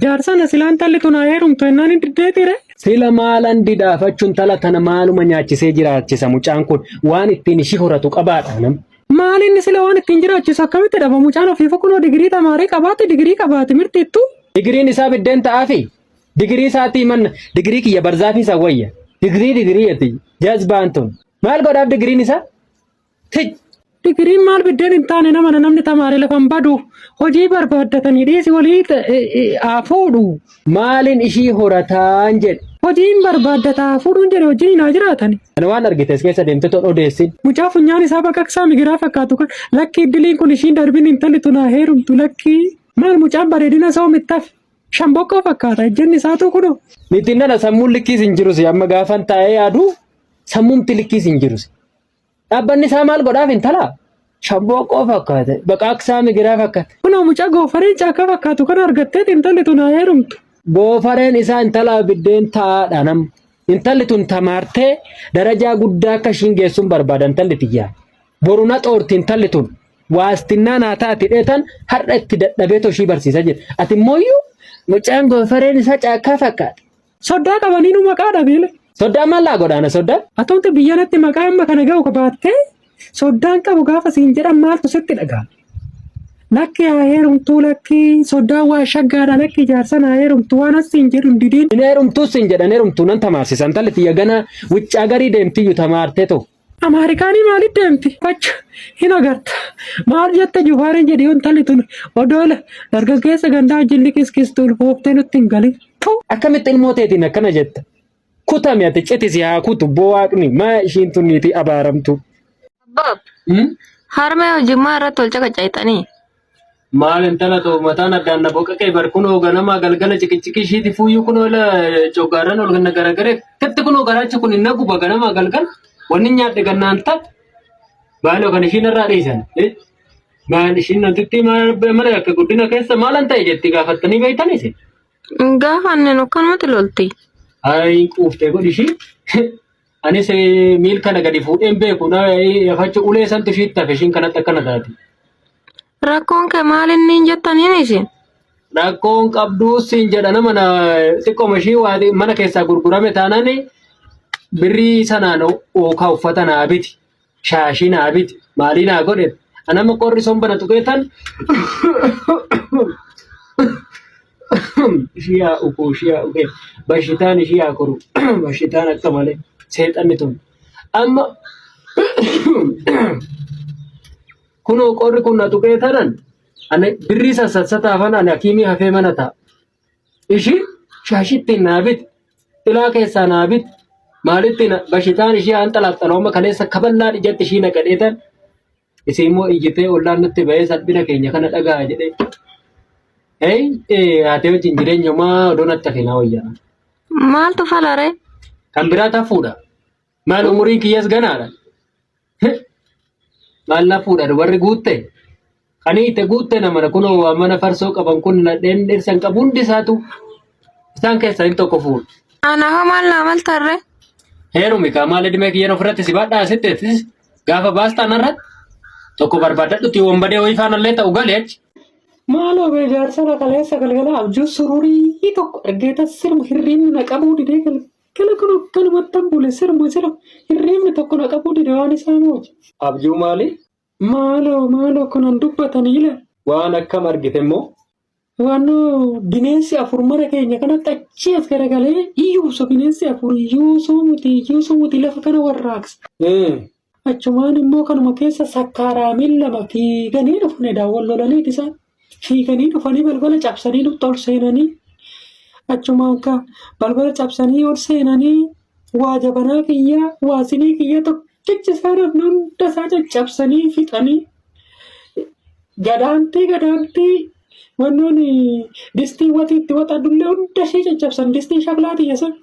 Jaarsana silaa intalli tun haa heerumtu jennaan hin diddeetire. Sila maalan didaafachu intala tana maaluma nyaachisee jiraachisa mucaan kun waan ittiin ishii horatu qabaadha nam. Maal inni sila waan ittiin jiraachisu akkamitti dhaba mucaan ofiifu kunoo digirii tamaaree qabaate digirii qabaate mirtiittu. Digiriin isaa biddeen ta'aafi digirii isaatii manna digirii kiyya barzaafii san wayya digirii digirii jetti jazbaan tun maal godhaaf digiriin isaa Tij! Digiriin maal biddeen hin taane nama namni tamaare lafan badu hojii barbaaddatanii dhiisi walii haa fuudhu. Maalin ishii horataan jedhe. Hojiin barbaaddata haa fuudhuun jedhe hojiin haa jiraatani. Kana waan argite as keessa deemte ton odeessin. Mucaa funyaan isaa baqaqsaa migiraa fakkaatu kan lakkii iddiliin kun ishiin darbin intalli tun haa heerumtu lakkii. Maal mucaan bareedina isaa omittaf shamboqqoo fakkaata ejjenni isaatu kunoo. Niitiin nana sammuun likkiis hin jirusi amma gaafan taa'ee yaadu sammuumti likkiis hin jirusi. Dhaabbanni isaa maal godhaaf intala? Shambooqqoo fakkaate. Baqaaqsaa migiraa fakkaate. Kunoo mucaa goofareen caakkaa fakkaatu kana argattee intalli tun haa heerumtu. Goofareen isaa intala biddeen taa'aadha nam. Intalli tun tamaartee darajaa guddaa akka ishiin geessuun barbaada intalli tiyyaa. Boru na xoorti intalli tun. Waastinnaa naa taati dheetan har'a itti dadhabee toshii barsiisa jira. Ati immoo mucaan goofareen isaa caakkaa fakkaata. Soddaa qabanii nu maqaa dhabeele. Soddaan maal laa godhaana soddaan? Atumti biyyanatti maqaa amma kana ga'u qabaattee soddaan qabu gaafa siin jedhan maaltu sitti dhaga'ama? Lakki haa heerumtuu lakki soddaan waa shaggaadha lakki jaarsan haa heerumtu waan as siin jedhu hin didiin. Hin heerumtuus siin jedhan heerumtuu nan tamaarsisa intalli tiyya gana wiccaa garii deemtiyyu tamaartee too. Amaarikaanii maaliif deemti? Facha hin agarta. Maal jette Jufaariin jedhi yoo intalli tun odoo dargaggeessa gandaa wajjin liqiskistu ulfooftee nutti hin galin. Akkamitti ilmoo teetiin akkana jetta? Kutami ati citi si haa kutu boo waaqni maa ishiin tun niitii abaaramtu. Bob, harmee hojimmaa irratti wal caqacayxanii. Maal intala too mataan addaan na boqaqee bar kunoo ganamaa galgala ciqiciqii ishiiti fuuyyuu kunoo ila coggaarran ol na garagare kitti kunoo garaachi kun na guba ganamaa galgala wanni nyaadhe gannaan taate baaloo kan ishiin irraa dhiisan maal ishiin namtitti maal akka guddina keessa maalan ta'e jetti gaafattanii beektan isin. Gaafa annen akkanumatti lolti. Ayi quuftee godhi ishii. Anis miil kana gadi fuudheen beeku na afachu ulee santu ishiitti hafe ishiin kanatti akkana taati. Rakkoon kee maal inni hin jettaniin isin? Rakkoon qabduu siin jedha nama na xiqqooma ishii waa mana keessaa gurgurame taanaan birrii sanaan ookaa uffata naa biti shaashii naa biti maalii naa godhe anama qorri somba na tuqeetan ishii yaa ukuu ishii yaa ukee bashitaan ishii yaa koru bashitaan akka malee seexanni tun amma kunoo qorri kun na tuqee tanan ani birrii sassassataafan ani hakiimii hafee mana ta'a ishii shaashittiin naa biti xilaa keessaa naa biti maalitti na bashitaan ishii haan xalaxalooma kaleessa kaballaa ijatti ishii naqadheetan Isii immoo iyyitee ollaan nutti bahee salphina keenya kana dhaga'a jedhee. Hey, haatee wajjin jireenya homaa odoo natti hafe naa wayyaa. Maaltu falare? Kan biraa tafuudha. Maal umuriin kiyyas ganaadha. Maal na fuudha dubarri guutte. Kan hiite guutte namana kunoo waan mana farsoo qaban kun nadheen dhirsa hin qabu hundi isaatu isaan keessaa hin tokko fuudha. Ana hoo maal naa maltarre? Heerumi kaa maal idimee kiyyan ofirratti si baadhaa asitti atis gaafa baastaa narratti tokko barbaadadhuti wanbadee wayii faanallee ta'u gali achi. Maaloo bee jaarsa na kaleessa galgala abjuu sururii tokko argeeta sirma hirriibni na qabuu didee galgala kun akkanumattan bule sirma sirma hirriibni tokko na qabuu dide waan isaa mooji. Abjuu maali? Maaloo maaloo kunan dubbatanii ila. Waan akkam argite immoo? Waannoo bineensi afur mana keenya kanatti achii as garagalee iyyuusa bineensi afur iyyuusuu miti iyyuusuu miti lafa kana warraaqsa. Achumaan immoo kanuma keessa sakkaaraamiin lama fiiganii dhufan edaa wal lolaniiti isaan. Fiiganii dhufanii balbala cabsanii nutti ol seenanii achumaan ka balbala cabsanii ol seenanii waa jabanaa kiyyaa waa sinii kiyyaa tokkichi isaan hafne hunda isaa caccabsanii fixanii Gadaantii gadaantii wannoon distii waxii itti waxadhullee hunda ishee caccabsan distii shaklaa tiyya san.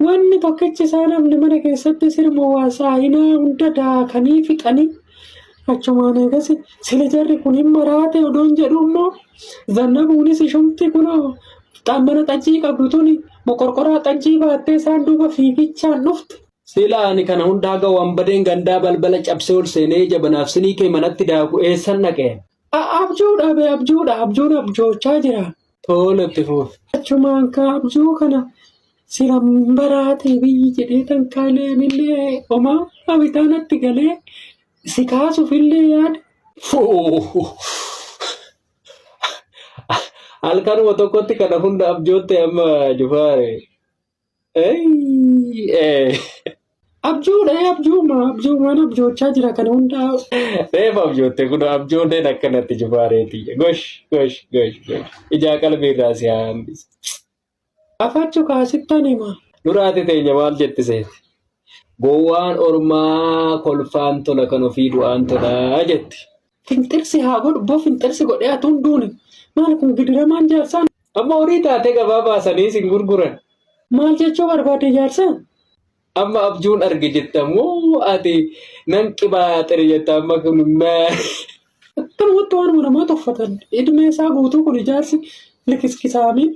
Wanni tokkichi isaan hafne mana keessatti sirma waa saayinaa hunda daakanii fixanii achumaan eegas sila jarri kun hin maraate odoon jedhu immoo zannabuunis ishumti kunoo mana xajjii qabdu tuni moqorqoraa xajjii baattee isaan duuba fiigichaan dhufte. Sila ani kana hunda haga wanbadeen gandaa balbala cabsee ol seenee jabanaaf sinii kee manatti daaku eessan dhaqe? Abjuudha be abjuudha abjuun abjoochaa jira. Tole itti fufi. Achumaan kaa abjuu kana silan baraatee biyyi jedhee tan kaaneenillee homaa bitaa natti galee si kaasuufillee yaade. Fuu. Halkanuma tokkotti kana hunda abjootte amma Jufaare. Abjuudha abjuuma abjuumaan abjoochaa jira kana hunda. Reefa abjootte kun abjoolleen akkanatti Jufaareeti. Gosh gosh gosh gosh. Ijaa qalbii irraa si haa hambisu. Afachu kaasittan hima. Duraati teenya maal jetti seeti? Gowwaan ormaa kolfaan tola kan ofii du'aan tola jetti. Finxirsi haa godhu boo finxirsi godhee atuun duune. Maal kun gidiramaan jaarsaan? Amma horii taatee gabaa baasanii sin gurguran. Maal jechuu barbaade jaarsaan? Amma abjuun arge jetta moo ati nan qibaaxire jetta amma kun maal? Akkanumatti waanuma namaa tuffatan. Idmee isaa guutuu kun ijaarsi likiskisaamiin.